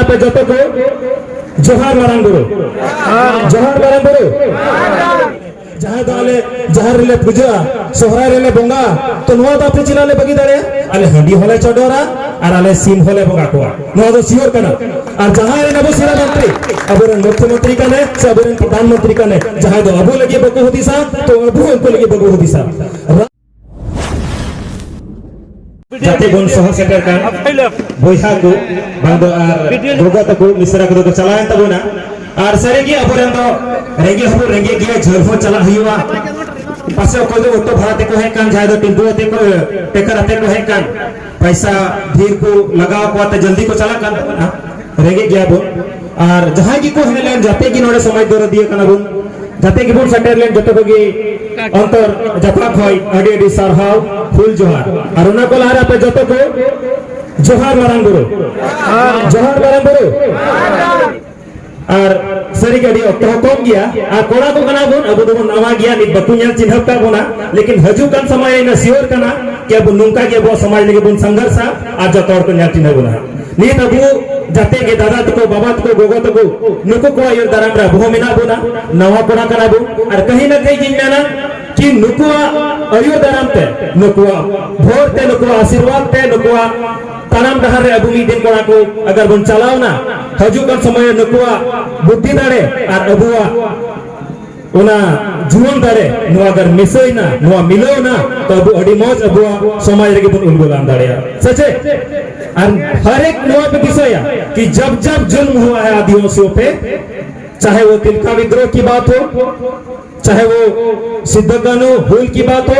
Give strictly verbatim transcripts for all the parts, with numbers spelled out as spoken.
ᱟᱯᱮ ᱡᱚᱛᱚ ᱠᱚ ᱡᱚᱦᱟᱨ ᱢᱟᱨᱟᱝ ᱵᱩᱨᱩ, ᱡᱚᱦᱟᱨ ᱢᱟᱨᱟᱝ ᱵᱩᱨᱩ᱾ ᱡᱟᱦᱟᱸ ᱫᱚ ᱟᱞᱮ ᱡᱟᱦᱮᱨ ᱨᱮᱞᱮ ᱯᱩᱡᱟᱹᱜᱼᱟ, ᱥᱚᱦᱨᱟᱭ ᱨᱮᱞᱮ ᱵᱚᱸᱜᱟ, ᱛᱚ ᱱᱚᱣᱟ ᱫᱚ ᱟᱯᱮ ᱪᱮᱫᱟᱜ ᱞᱮ ᱵᱟᱹᱜᱤ ᱫᱟᱲᱮᱭᱟᱜᱼᱟ? ᱟᱞᱮ ᱦᱟᱺᱰᱤ ᱦᱚᱸᱞᱮ ᱪᱚᱰᱚᱨᱟ ᱟᱨ ᱟᱞᱮ ᱥᱤᱢ ᱦᱚᱸᱞᱮ ᱵᱚᱸᱜᱟ ᱠᱚᱣᱟ, ᱱᱚᱣᱟ ᱫᱚ ᱥᱤᱭᱳᱨ ᱠᱟᱱᱟ᱾ ᱟᱨ ᱡᱟᱦᱟᱸᱭ ᱨᱮᱱ ᱟᱵᱚ ᱥᱮᱱᱟ ᱢᱚᱱᱛᱨᱤ, ᱟᱵᱚᱨᱮᱱ ᱢᱩᱠᱷᱭᱚ ᱢᱚᱱᱛᱨᱤ ᱠᱟᱱᱮ ᱥᱮ ᱟᱵᱚᱨᱮᱱ ᱯᱨᱚᱫᱷᱟᱱ ᱢᱚᱱᱛᱨᱤ ᱠᱟᱱᱮ, ᱡᱟᱦᱟᱸᱭ ᱫᱚ ᱟᱵᱚ ᱞᱟᱹᱜᱤᱫ ᱵᱟᱠᱚ ᱦᱩᱫᱤᱥᱟ, ᱛᱚ ᱟᱵᱚ ᱦᱚᱸ ᱩᱱᱠᱩ ᱞᱟᱹᱜᱤᱫ ᱵᱟᱵᱚ ᱦᱩᱫᱤᱥᱟ᱾ ᱡᱟᱛᱮ ᱵᱚᱱ ᱥᱚᱦᱚᱨ ᱥᱮᱴᱮᱨ ᱠᱟᱱ ᱵᱚᱭᱦᱟ ᱠᱚ, ᱵᱟᱝ ᱫᱚ ᱟᱨ ᱜᱚᱜᱚ ᱛᱟᱠᱚ, ᱢᱤᱥᱨᱟ ᱠᱚᱫᱚ ᱠᱚ ᱪᱟᱞᱟᱣᱮᱱ ᱛᱟᱵᱚᱱᱟ᱾ ᱟᱨ ᱥᱟᱹᱨᱤᱜᱮ ᱟᱵᱚᱨᱮᱱ ᱫᱚ ᱨᱮᱸᱜᱮᱡ ᱦᱚᱸᱵᱚᱱ ᱨᱮᱸᱜᱮᱡ ᱜᱮᱭᱟ, ᱡᱷᱟᱹᱞ ᱦᱚᱸ ᱪᱟᱞᱟᱜ ᱦᱩᱭᱩᱜᱼᱟ᱾ ᱯᱟᱥᱮ ᱚᱠᱚᱭ ᱫᱚ ᱚᱴᱳ ᱵᱷᱟᱲᱟ ᱛᱮᱠᱚ ᱦᱮᱡ ᱠᱟᱱ, ᱡᱟᱦᱟᱸᱭ ᱫᱚ ᱴᱮᱢᱯᱩ ᱟᱛᱮ ᱠᱚ, ᱴᱮᱠᱟᱨ ᱟᱛᱮ ᱠᱚ ᱦᱮᱡ ᱠᱟᱱ, ᱯᱟᱭᱥᱟ ᱰᱷᱮᱨ ᱠᱚ ᱞᱟᱜᱟᱣ ᱠᱚᱣᱟ ᱛᱮ ᱡᱚᱞᱫᱤ ᱠᱚ ᱪᱟᱞᱟᱜ ᱠᱟᱱ ᱛᱟᱵᱚᱱᱟ᱾ ᱨᱮᱸᱜᱮᱡ ᱜᱮᱭᱟ ᱵᱚᱱ᱾ ᱟᱨ ᱡᱟᱦᱟᱸᱭ ᱜᱮᱠᱚ ᱦᱮᱡ ᱞᱮᱱ, ᱡᱟᱛᱮ ᱜᱮ ᱱᱚᱰᱮ ᱥᱚᱢᱟᱡᱽ ᱫᱚᱨᱚᱫᱤᱭᱟᱹ ᱠᱟᱱᱟ ᱵᱚᱱ, ᱡᱟᱛᱮ ᱜᱮᱵᱚᱱ ᱥᱮᱴᱮᱨ ᱞᱮᱱ, ᱡᱚᱛᱚ ᱠᱚᱜᱮ ᱚᱱᱛᱚᱨ ᱡᱟᱯᱟᱜ ᱠᱷᱚᱡ ᱟᱹᱰᱤ ᱟᱹᱰᱤ ᱥᱟᱨᱦᱟᱣ, ᱦᱩᱞ ᱡᱚᱦᱟᱨ᱾ ᱟᱨ ᱚᱱᱟ ᱠᱚ ᱞᱟᱦᱟᱨᱮ ᱟᱯᱮ ᱡᱚᱛᱚ ᱠᱚ ᱡᱚᱦᱟᱨ ᱢᱟᱨᱟᱝ ᱵᱩᱨᱩ, ᱡᱚᱦᱟᱨ ᱢᱟᱨᱟᱝ ᱵᱩᱨᱩ᱾ ᱟᱨ ᱥᱟᱹᱨᱤᱜᱮ ᱟᱹᱰᱤ ᱚᱠᱛᱚ ᱦᱚᱸ ᱠᱚᱢ ᱜᱮᱭᱟ, ᱟᱨ ᱠᱚᱲᱟ ᱠᱚ ᱠᱟᱱᱟ ᱵᱚᱱ, ᱟᱵᱚ ᱫᱚᱵᱚᱱ ᱱᱟᱣᱟ ᱜᱮᱭᱟ, ᱱᱤᱛ ᱵᱟᱠᱚ ᱧᱮᱞ ᱪᱤᱱᱦᱟᱹᱯ ᱠᱟᱜ ᱵᱚᱱᱟ, ᱞᱮᱠᱤᱱ ᱦᱤᱡᱩᱜ ᱠᱟᱱ ᱥᱚᱢᱚᱭ ᱤᱱᱟᱹ ᱥᱤᱭᱳᱨ ᱠᱟᱱᱟ ᱠᱤ ᱟᱵᱚ ᱱᱚᱝᱠᱟ ᱜᱮ ᱟᱵᱚᱣᱟᱜ ᱥᱚᱢᱟᱡᱽ ᱞᱟᱹᱜᱤᱫ ᱵᱚᱱ ᱥᱚᱝᱜᱷᱚᱨᱥᱟ ᱟᱨ ᱡᱚᱛᱚ ᱦᱚᱲ ᱠᱚ ᱧᱮᱞ ᱪᱤᱱᱦᱟᱹ ᱵᱚᱱᱟ᱾ ᱱᱤᱛ ᱟᱵᱚ ᱡᱟᱛᱮ ᱜᱮ ᱫᱟᱫᱟ ᱛᱟᱠᱚ, ᱵᱟᱵᱟ ᱛᱟᱠᱚ, ᱜᱚᱜᱚ ᱛᱟᱠᱚ, ᱱᱩᱠᱩ ᱠᱚᱣᱟᱜ ᱟᱹᱭᱩᱨ ᱫᱟᱨᱟᱢ ᱨᱮ ᱟᱵᱚ ᱦᱚᱸ ᱢᱮᱱᱟᱜ ᱵᱚᱱᱟ, ᱱᱟᱣᱟ ᱠᱚᱲᱟ ᱠᱟᱱᱟ ᱵᱚᱱ, ᱟᱨ ᱠᱟᱹᱦᱤ ᱱᱟ ᱠᱟᱹᱦᱤ ᱜᱤᱧ ᱢᱮᱱᱟ ᱠᱤ ᱱᱩᱠᱩᱣᱟᱜ ᱟᱹᱭᱩᱨ ᱫᱟᱨᱟᱢ ᱛᱮ, ᱱᱩᱠᱩᱣᱟᱜ ᱵᱷᱳᱨ ᱛᱮ, ᱱᱩᱠᱩᱣᱟᱜ ᱟᱥᱤᱨᱵᱟᱫᱽ ᱛᱮ, ᱱᱩᱠᱩᱣᱟᱜ ᱛᱟᱲᱟᱢ ᱰᱟᱦᱟᱨ ᱨᱮ ᱟᱵᱚ ᱢᱤᱫ ᱫᱤᱱ ᱠᱚᱲᱟ ᱠᱚ ᱟᱜᱟᱨ ᱵᱚᱱ ᱪᱟᱞᱟᱣᱱᱟ, ᱦᱤᱡᱩᱜ ᱠᱟᱱ ᱥᱚᱢᱚᱭ ᱨᱮ ᱱᱩᱠᱩᱣᱟᱜ ᱵᱩᱫᱽᱫᱷᱤ ᱫᱟᱲᱮ ᱟᱨ ᱟᱵᱚᱣᱟᱜ ᱚᱱᱟ ᱡᱩᱣᱟᱹᱱ ᱫᱟᱲᱮ ᱱᱚᱣᱟ ᱟᱜᱟᱨ ᱢᱤᱥᱟᱹᱭᱱᱟ, ᱱᱚᱣᱟ ᱢᱤᱞᱟᱹᱣᱱᱟ, ᱛᱚ ᱟᱵᱚ ᱟᱹᱰᱤ ᱢᱚᱡᱽ ᱟᱵᱚᱣᱟᱜ ᱥᱚᱢᱟᱡᱽ ᱨᱮᱜᱮ ᱵᱚᱱ ᱩᱞᱜᱩᱞᱟᱱ ᱫᱟᱲᱮᱭᱟᱜᱼᱟ, ᱥᱮ ᱪᱮᱫ? ᱟᱨ ᱦᱟᱨ ᱮᱠ ᱱᱚᱣᱟ ᱯᱮ ᱫᱤᱥᱟᱹᱭᱟ ᱠᱤ ᱡᱟᱵ ᱡᱟᱵ ᱡᱩᱞᱢ ᱦᱩᱣᱟ ᱦᱟᱭ ᱟᱫᱤᱵᱟᱥᱤᱭᱳ ᱯᱮ, ᱪᱟᱦᱮ ᱣᱳ ᱛᱤᱞᱠᱟ ᱵᱤᱫᱽᱨᱳᱦ ᱠᱤ ᱵᱟᱛ ᱦᱳ, चाहे वो सिद्ध कान्हू हूल की बात हो,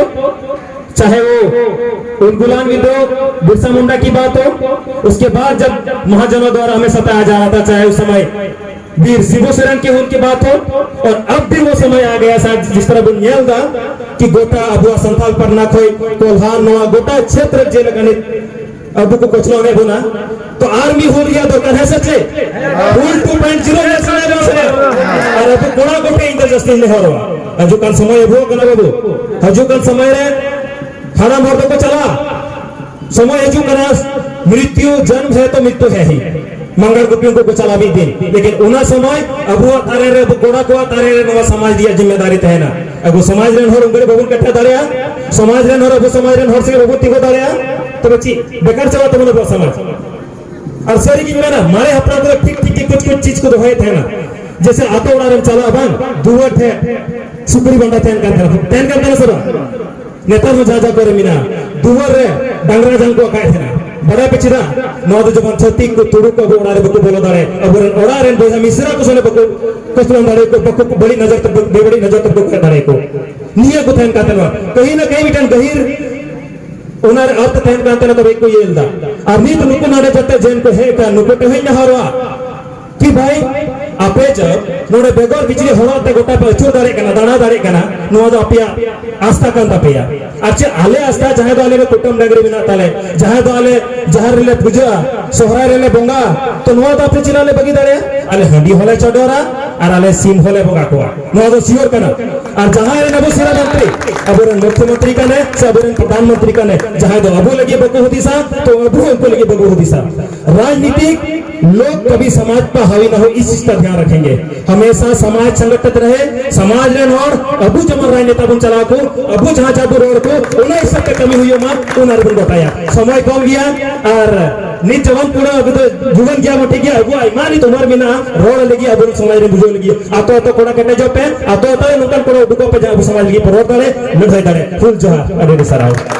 चाहे वो उलगुलान विद्रोह बिरसा मुंडा की बात हो, उसके बाद जब महाजनों द्वारा हमें सताया जा रहा था, चाहे उस समय वीर शिबू सोरेन के हूल की बात हो, और अब भी वो समय आ गया शायद, जिस तरह बुन ᱧᱮᱞ ᱫᱟ ᱠᱤ ᱜᱚᱴᱟ ᱟᱵᱚᱣᱟᱜ ᱥᱟᱱᱛᱟᱲ ᱯᱟᱨᱜᱟᱱᱟ ᱠᱷᱚᱡ ᱠᱚᱞᱦᱟᱱ ᱱᱚᱣᱟ ᱜᱚᱴᱟ ᱪᱷᱮᱛᱨᱚ ᱡᱮᱞᱮᱠᱟ ᱱᱤᱛ ᱟᱵᱚ ᱠᱚ ᱠᱚᱪᱞᱚᱱ ᱮᱫ ᱵᱚᱱᱟ, ᱛᱚ ᱟᱨ ᱢᱤᱫ ᱦᱩᱞ ᱨᱮᱭᱟᱜ ᱫᱚᱨᱠᱟᱨ ᱦᱮᱸ ᱥᱮ ᱪᱮᱫ? ᱦᱩᱞ ᱴᱩ ᱯᱚᱭᱮᱱᱴ ᱡᱤᱨᱳ ᱧᱮᱞ ᱥᱟᱱᱟᱭᱮᱫ ᱵᱚᱱᱟ ᱥᱮ? ᱟᱨ ᱟᱵᱚ ᱠᱚᱲᱟ ᱠᱚᱴᱷᱮᱱ ᱤᱧ ᱫᱚ ᱡᱟᱹᱥᱛᱤᱧ ᱱᱮᱦᱚᱨᱚᱜᱼᱟ, ᱦᱤᱡᱩᱜ ᱠᱟᱱ ᱥᱚᱢᱚᱭ ᱟᱵᱚᱣᱟᱜ ᱠᱟᱱᱟ ᱵᱟᱹᱵᱩ, ᱦᱤᱡᱩᱜ ᱠᱟᱱ ᱥᱚᱢᱚᱭ ᱨᱮ ᱦᱟᱲᱟᱢ ᱦᱚᱲ ᱫᱚᱠᱚ ᱪᱟᱞᱟᱜᱼᱟ, ᱥᱚᱢᱚᱭ ᱦᱤᱡᱩᱜ ᱠᱟᱱᱟ, ᱢᱨᱤᱛᱭᱩ ᱡᱚᱱᱢ ᱦᱮ ᱛᱚ ᱢᱨᱤᱛᱭᱩ ᱦᱮ ᱦᱤ, ᱢᱟᱸᱜᱟᱲ ᱜᱩᱯᱤ ᱩᱱᱠᱩ ᱠᱚ ᱪᱟᱞᱟᱜ ᱢᱤᱫ ᱫᱤᱱ᱾ ᱞᱮᱠᱤᱱ ᱚᱱᱟ ᱥᱚᱢᱚᱭ ᱟᱵᱚᱣᱟᱜ ᱛᱟᱨᱮᱱ ᱨᱮ, ᱟᱵᱚ ᱠᱚᱲᱟ ᱠᱚᱣᱟᱜ ᱛᱟᱨᱮᱱ ᱨᱮ ᱱᱚᱣᱟ ᱥᱚᱢᱟᱡᱽ ᱨᱮᱭᱟᱜ ᱡᱤᱢᱢᱮᱫᱟᱨᱤ ᱛᱟᱦᱮᱱᱟ᱾ ᱟᱵᱚ ᱥᱚᱢᱟᱡᱽ ᱨᱮᱱ ᱦᱚᱲ ᱩᱱᱠᱩ ᱵᱟᱵᱚᱱ ᱠᱟᱴᱷᱟ ᱫᱟᱲᱮᱭᱟᱜᱼᱟ, ᱥᱚᱢᱟᱡᱽ ᱨᱮᱱ ᱦᱚᱲ ᱟᱵᱚ ᱥᱚᱢᱟᱡᱽ ᱨᱮᱱ ᱦᱚᱲ ᱥᱮ ᱵᱟᱵᱚᱱ ᱛᱤᱸᱜᱩ ᱫᱟᱲᱮᱭᱟᱜᱼᱟ, ᱛᱚᱵᱮ ᱪᱮᱫ ᱵᱮᱠᱟᱨ ᱪᱟᱵᱟᱜ ᱛᱟᱵᱚᱱᱟ ᱟᱵᱚᱣᱟᱜ ᱥᱚᱢᱟᱡᱽ? ᱟᱨ ᱥᱟᱹᱨᱤ ᱜᱤᱧ ᱢᱮᱱᱟ, ᱢᱟᱨᱮ ᱦᱟᱯᱲᱟᱢ ᱠᱚᱫᱚ ᱴᱷᱤᱠ ᱴᱷᱤᱠ ᱜᱮ ᱠᱩᱪ ᱠᱩᱪ ᱪᱤᱡᱽ ᱠᱚ ᱫᱚᱦᱚᱭᱮᱫ ᱛᱟᱦᱮᱱᱟ᱾ ᱡᱮᱭᱥᱮ ᱟᱛᱳ ᱚᱲᱟᱜ ᱨᱮᱢ ᱪᱟᱞᱟᱜᱼᱟ ᱵᱟᱝ, ᱫᱩᱣᱟᱹᱨ ᱴᱷᱮᱱ ᱥᱩᱠᱨᱤ ᱵᱟᱸᱫᱟ ᱛᱟᱦᱮᱱ ᱠᱟᱱ ᱛᱟᱦᱮᱱᱟ, ᱛᱟᱦᱮᱱ ᱠᱟᱱ ᱛᱟᱦᱮᱱᱟ ᱥᱮ ᱵᱟᱝ? ᱱᱮᱛᱟᱨ ᱦᱚᱸ ᱡᱟᱦᱟᱸ ᱡᱟᱦᱟᱸ ᱠᱚᱨᱮ ᱢᱮᱱᱟᱜᱼᱟ, ᱫᱩᱣᱟᱹᱨ ᱨᱮ ᱰᱟᱝᱨᱟ ᱡᱟᱝ ᱠᱚ ᱟᱠᱟᱭᱮᱫ ᱛᱟᱦᱮᱱᱟ᱾ ᱵᱟᱰᱟᱭ ᱯᱮ ᱪᱮᱫᱟᱜ? ᱱᱚᱣᱟ ᱫᱚ ᱡᱮᱢᱚᱱ ᱪᱷᱟᱹᱛᱤᱠ ᱠᱚ, ᱛᱩᱲᱩᱠ ᱠᱚ ᱟᱵᱚ ᱚᱲᱟᱜ ᱨᱮ ᱵᱟᱠᱚ ᱵᱚᱞᱚ ᱫᱟᱲᱮᱭᱟᱜ, ᱟᱵᱚᱨᱮᱱ ᱚᱲᱟᱜ ᱨᱮᱱ ᱵᱚᱭᱦᱟ ᱢᱤᱥᱨᱟ ᱠᱚ ᱥᱚᱸᱜᱮ ᱵᱟᱠᱚ ᱠᱚᱪᱞᱚᱱ ᱫᱟᱲᱮᱭᱟᱠᱚ, ᱵᱟᱠᱚ ᱵᱟᱹᱲᱤᱡ ᱱᱚᱡᱚᱨ ᱛᱮ, ᱵᱮᱵᱟᱹᱲᱤᱡ ᱱᱚᱡᱚᱨ ᱛᱮ ᱵᱟᱠᱚ ᱠᱚᱭᱚᱜ ᱫᱟᱲᱮᱭᱟᱠᱚ᱾ ᱱᱤᱭᱟᱹ ᱠᱚ ᱛᱟᱦᱮᱱ ᱠᱟᱱ ᱛᱟᱦᱮᱱᱟ᱾ ᱠᱟᱹᱦᱤ ᱱᱟ ᱠᱟᱹᱦᱤ ᱢᱤᱫᱴᱮᱱ ᱜᱟᱹᱦᱤᱨ ᱚᱱᱟ ᱨᱮ ᱚᱨᱛᱷ ᱛᱟᱦᱮᱱ ᱠᱟᱱ ᱛᱟᱦᱮᱱᱟ, ᱛᱚᱵᱮ ᱠᱚ ᱤᱭᱟᱹ ᱞᱮᱫᱟ᱾ ᱟᱨ ᱱᱤᱛ ᱱᱩᱠᱩ ᱱᱚᱰᱮ ᱡᱟᱛᱮ ᱡᱮᱱ ᱠᱚ ᱦᱮᱡ ᱟᱠᱟᱱ, ᱱᱩᱠᱩ ᱴᱷᱮᱱ ᱦᱚᱸᱧ ᱱᱮᱦᱚᱨᱚᱜᱼᱟ ᱠᱤ ᱵᱷᱟᱭ, ᱟᱯᱮ ᱡᱟᱵ ᱱᱚᱰᱮ ᱵᱮᱜᱚᱨ ᱵᱤᱡᱽᱞᱤ ᱦᱚᱨᱚᱜ ᱛᱮ ᱜᱚᱴᱟ ᱯᱮ ᱟᱹᱪᱩᱨ ᱫᱟᱲᱮᱭᱟᱜ ᱠᱟᱱᱟ, ᱫᱟᱬᱟ ᱫᱟᱲᱮᱭᱟᱜ ᱠᱟᱱᱟ, ᱱᱚᱣᱟ ᱫᱚ ᱟᱯᱮᱭᱟᱜ ᱟᱥᱛᱷᱟ ᱠᱟᱱ ᱛᱟᱯᱮᱭᱟ᱾ ᱟᱨ ᱪᱮᱫ ᱟᱞᱮ ᱟᱥᱛᱷᱟ, ᱡᱟᱦᱟᱸᱭ ᱫᱚ ᱟᱞᱮ ᱨᱮ ᱠᱩᱴᱟᱹᱢ ᱰᱟᱝᱨᱤ ᱢᱮᱱᱟᱜ ᱛᱟᱞᱮ, ᱡᱟᱦᱟᱸᱭ ᱫᱚ ᱟᱞᱮ ᱡᱟᱦᱮᱨ ᱨᱮᱞᱮ ᱯᱩᱡᱟᱹᱜᱼᱟ, ᱥᱚᱦᱨᱟᱭ ᱨᱮᱞᱮ ᱵᱚᱸᱜᱟᱜᱼᱟ, ᱛᱚ ᱱᱚᱣᱟ ᱫᱚ ᱟᱯᱮ ᱪᱮᱫᱟᱜ ᱞᱮ ᱵᱟᱹᱜᱤ ᱫᱟᱲᱮᱭᱟᱜᱼᱟ? ᱟᱞᱮ ᱦᱟᱺᱰᱤ ᱦᱚᱸᱞᱮ ᱪᱚᱰᱚᱨᱟ ᱟᱨ ᱟᱞᱮ ᱥᱤᱢ ᱦᱚᱸᱞᱮ ᱵᱚᱸᱜᱟ ᱠᱚᱣᱟ, ᱱᱚᱣᱟ ᱫᱚ ᱥᱤᱭᱳᱨ ᱠᱟᱱᱟ᱾ ᱟᱨ ᱡᱟᱦᱟᱸᱭ ᱨᱮᱱ ᱟᱵᱚ ᱥᱮᱱᱟᱯᱚᱛᱤ, ᱟᱵᱚᱨᱮᱱ ᱢᱩᱠᱷᱭᱚᱢᱚᱱᱛᱨᱤ ᱠᱟᱱᱮ ᱥᱮ ᱟᱵᱚᱨᱮᱱ ᱯᱨᱚᱫᱷᱟᱱ ᱢᱚᱱᱛᱨᱤ ᱠᱟᱱᱮ, ᱡᱟᱦᱟᱸᱭ ᱫᱚ ᱟᱵᱚ ᱞᱟᱹᱜᱤᱫ ᱵᱟᱠᱚ ᱦᱩᱫᱤᱥᱟ, ᱛᱚ ᱟᱵᱚ ᱦᱚᱸ ᱩᱱᱠᱩ ᱞᱟᱹᱜᱤᱫ ᱵᱟᱵᱚ ᱦᱩᱫᱤᱥᱟ᱾ राजनीतिक लोग कभी समाज पर हावी ना हो, इस चीज का ध्यान रखेंगे। हमेशा समाज संगठित रहे, समाज ᱨᱮᱱ ᱦᱚᱲ, ᱟᱵᱚ ᱡᱮᱢᱚᱱ ᱨᱟᱡᱽᱱᱮᱛᱟ ᱵᱚᱱ ᱪᱟᱞᱟᱣ ᱠᱚ, ᱟᱵᱚ ᱡᱟᱦᱟᱸ ᱡᱟᱦᱟᱸ ᱵᱚᱱ ᱨᱚᱲ ᱠᱚ, ᱚᱱᱟ ᱦᱤᱥᱟᱹᱵ ᱛᱮ ᱠᱟᱹᱢᱤ ᱦᱩᱭᱩᱜ ᱢᱟ, ᱚᱱᱟ ᱨᱮᱵᱚᱱ ᱜᱚᱴᱟᱭᱟ᱾ ᱥᱚᱢᱚᱭ ᱠᱚᱢ ᱜᱮᱭᱟ, ᱟᱨ ᱱᱤᱛ ᱡᱮᱢᱚᱱ ᱯᱩᱨᱟᱹ ᱟᱵᱚ ᱫᱚ ᱡᱩᱣᱟᱹᱱ ᱜᱮᱭᱟ ᱵᱚᱱ, ᱴᱷᱤᱠ ᱜᱮᱭᱟ, ᱟᱵᱚᱣᱟᱜ ᱟᱭᱢᱟ ᱱᱤᱛ ᱩᱢᱟᱹᱨ ᱢᱮᱱᱟᱜᱼᱟ, ᱨᱚᱲ ᱞᱟᱹᱜᱤᱫ, ᱟᱵᱚ ᱥᱚᱢᱟᱡᱽ ᱨᱮ ᱵᱩᱡᱷᱟᱹᱣ ᱞᱟᱹᱜᱤᱫ᱾ ᱟᱛᱳ ᱟᱛᱳ ᱠᱚᱲᱟ ᱠᱮᱴᱮᱡᱚᱜ ᱯᱮ, ᱟᱛᱳ ᱟᱛᱳ ᱨᱮ ᱱᱚᱝᱠᱟᱱ ᱠᱚᱲᱟ ᱩᱰᱩᱠᱚᱜ ᱯᱮ, ᱡᱟᱦᱟᱸ ᱟᱵᱚ ᱥᱚᱢᱟᱡᱽ ᱞᱟᱹᱜᱤᱫ ᱯᱮ ᱨᱚᱲ ᱫᱟᱲᱮ, ᱞᱟᱹᱲᱦᱟᱹᱭ ᱫᱟᱲᱮ᱾ ᱦᱩᱞ ᱡᱚᱦᱟᱨ, ᱟᱹᱰᱤ ᱟᱹᱰᱤ ᱥᱟᱨᱦᱟᱣ᱾